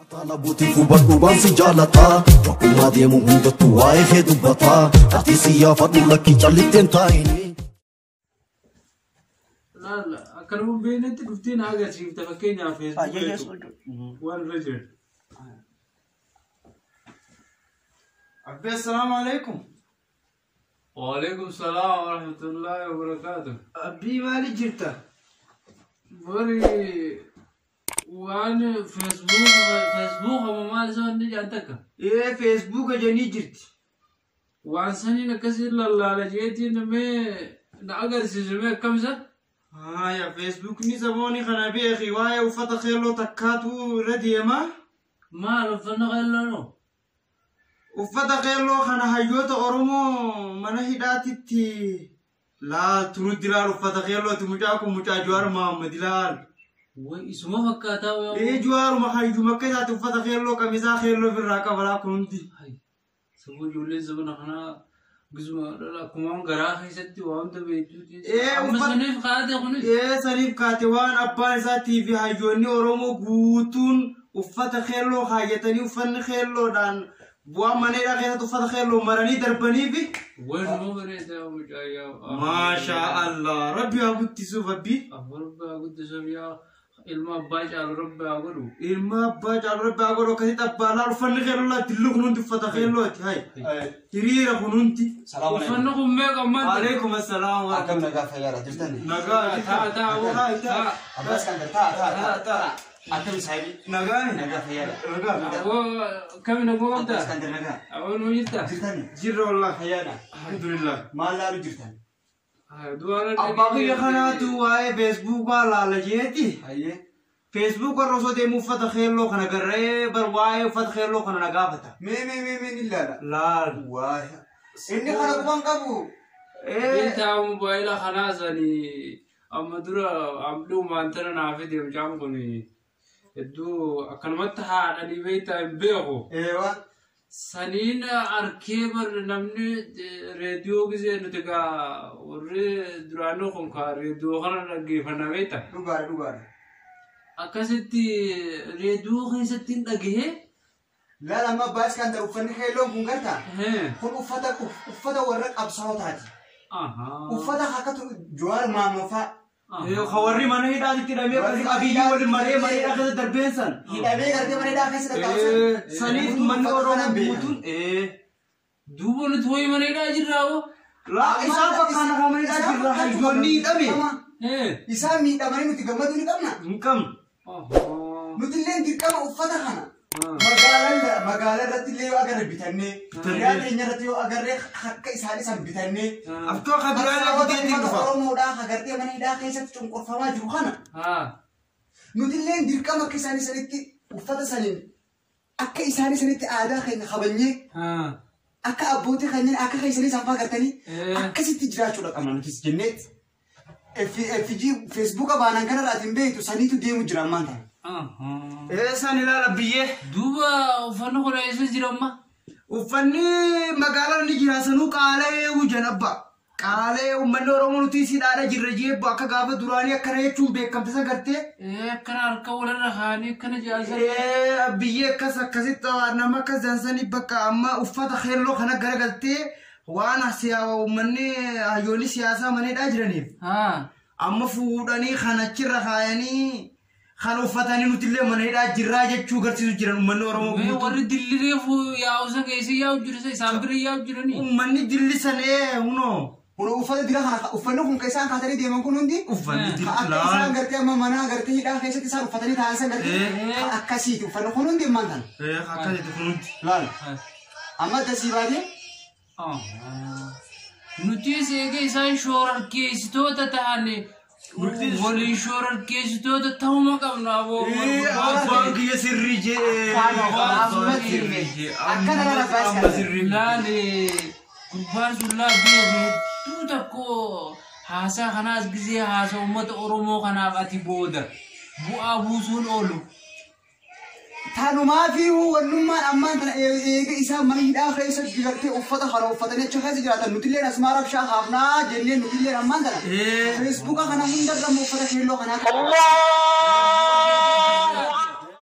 Buutii hubadhu waan si jaalataa Bakkuma deemu hundattuu waa'ee kee dubbataa Ati si yaafadhu lakki callitteen taa'ini. Laal akkanuma beeknetti dhuftee na agarsiifta fakkeenyaaf Facebook jechuudha. Waan irra jiran. Abbi assalaamu alaikum. Waalaikum salaam wa rahmatullahi wa barakaatuh. Abbii maali jirta? Bori waan Facebook Facebook amma maal isa wanni jedhan takka. Ee Feesbuuka jedhanii jirti. Waan saniin akkasii lallaala jeetiin mee na agarsiisu mee akkamisa? Haaya Feesbuukni saboonni kana beeki waa'ee uffata keelloo takkaatu irra deema. Maal uffanna keelloo? Uffata keelloo kana hayyoota Oromoo mana hidhaatitti laaltu nutti laal uffata keellooti mucaa kun mucaa Jawaar Mohaammed laal. Way isuma fakkaataa Ee wayaa. Jawaaruma hayyuma akka isaati uffata keelloo qamisaa keelloo ofirraa qaba laa kun hundi. Saboo ijoolleen sabana kanaa gisuma akkuma garaa keessatti waa hunda beektuuti. Ee, Amma saniif kaate kunis. Ee saniif kaate waan abbaan isaatii fi hayyoonni Oromoo guutuun uffata keelloo kaayyatanii uffanni keelloodhaan bu'aa mana hidhaa keessatti uffata keelloo maranii darbanii fi Way numa bareedaa mucaa yaa. Maashaa Allah rabbi haa guddisuuf abbii. Afur rabbi haa guddisuuf yaa ilma abbaa caalu rabbi haa godhu. Ilma abbaa caalu rabbi haa godhu akkasitti abbaa laal uffanni keelloo laa dillu kun hundi uffata keellooti hay. Hiriira kun hundi. Salaamu alaikum. Uffanni kun meeqa ammaan? Alaikum assalaam wa Akkam nagaa fayyaadha jirtani? Nagaa Taa taa taa. Abbaas kan taa taa taa taa. Akkam saahibi? Nagaa Nagaa fayyaadha. Nagaa. Aboo kami nagoo Abbaas qabdaa? kan nagaa. Aboo nuu jirtaa? Jirtani? Jirra wallah. Fayyaadha. Alhamdulillah. Maal laalu jirtan? Du'aara Abbaa kiyya kanaatu waa'ee Feesbuukaa laala jeeti. Hayyee. Feesbuuk warra osoo deemu uffata keelloo kana garree bar waa'ee uffata keelloo kana na gaafata. Mee mee mee mee ni ilaala. Laal. Waa. Inni kana quban qabu. Ee Beektaa mobaayila kanaa sanii amma dura amdhumaan tana naa fide mucaan kun hedduu akkanumatti haadhanii beektaa hin beeku. Eewa. Saniin arkee bar namni reediyoo gisee nuti gaa warri duraanuu kun kaa reediyoo kana dhaggeeffannaa beektaa. Dhugaadha dhugaadha. Akkasitti reediyoo keessatti hin dhagahee. Laala amma abbaas kan ta'e uffanni keelloon kun gartaa? Kun uffata uffata warra qabsaa'otaati. Uffata akkatu Jawaar Mohaammed fa'a. Ka warri mana hidhaatitti hidhamee Warri abiyyi waliin maree mana hidhaa keessa darbeen san. Hidhamee gartee mana hidhaa keessa tattaa'u. Saniif manni Oromoo guutuun. Duuba nuti ho'i mana hidhaa jirraa hoo? Laa isaan fakkaana kan mana hidhaa jirra hayyoonni hidhame. Isaan miidhamanii nuti gammaduu ni qabna. Hin qabnu. Nuti illee dirqama uffata kana magaalaa irratti illee yoo agarre bitannee hiriyaa keenya irratti yoo agarre akka isaan isan bitannee Aftoo akka duraan fiteetiin dhufa. Oromoodhaa agartee mana hidhaa keessatti cunqurfamaa jiru kana nuti illee dirqama akka isaan isanitti uffata saniin akka isaan isanitti aadaa keenya kabajnee akka abbootii keenya akka keessanii isaan fa'aa agartanii akkasitti jiraachuudha qabna nutis jenneet. FG Feesbuuka baanaan kanarraa hin beektu saniitu deemu jira ammaan tana. Ee san ilaala biyyee. Duuba uffanni kun eessa jira amma? Uffanni magaalaan ni jira sanuu qaala'ee hujan abba. Qaala'ee uummanni Oromoo nuti si dhaadha jirra jeebbu akka gaafa duraanii akkana jechuun beekamte san gartee. Akkana harka walirra kaa'anii akkana jaasan. Ee biyyee akkas akkasitti nama akkas dansanii bakka amma uffata keelloo kana garagaltee waan uummanni hayyoonni siyaasaa maneedhaa jiraniif. Amma fuudhanii kan achirra kaayanii kan uffatanii nuti illee mana hidhaa jirraa jechuu agarsiisu jiran uummanni Oromoo Mee guutuu. warri dilli reefu yaa'u san keessa yaa'u jiru isa isaan bira yaa'u jiranii. Uummanni dilli sanee hunoo. Kun uffata dira kana uffanni kun kan isaan kaatanii deeman kun hundi Uffanni ka akka isaan gartee amma mana gartee hidhaa keessatti isaan uffatanii taa'an san gartee ka akkasiiti uffanni kun hundi ammaan tana. Akkasitti kun hundi. Laal amma dasii baatee Nutis eega isaan shoorarkeessitoota ta'an waliin shoorarkeessitoota ta'uma qabna aboo. Abbaan kiyya sirrii jee. Akkana laala baas Amma sirrii. Laale gurbaan sun laa beeku hedduu tokko haasaa kanaas gisee haasa uummata Oromoo kanaaf ati booda bu'aa buusuun oolu. Tanumaa fi wannummaan ammaan tana eega isaan mana hidhaa keessatti gartee uffata kana uffatanii achi keessa jiraatan nutillee asumaa rabshaa haafnaa jennee nutillee ammaan tana. Feesbuuka kana hundarra immoo uffata keelloo kanaa. الله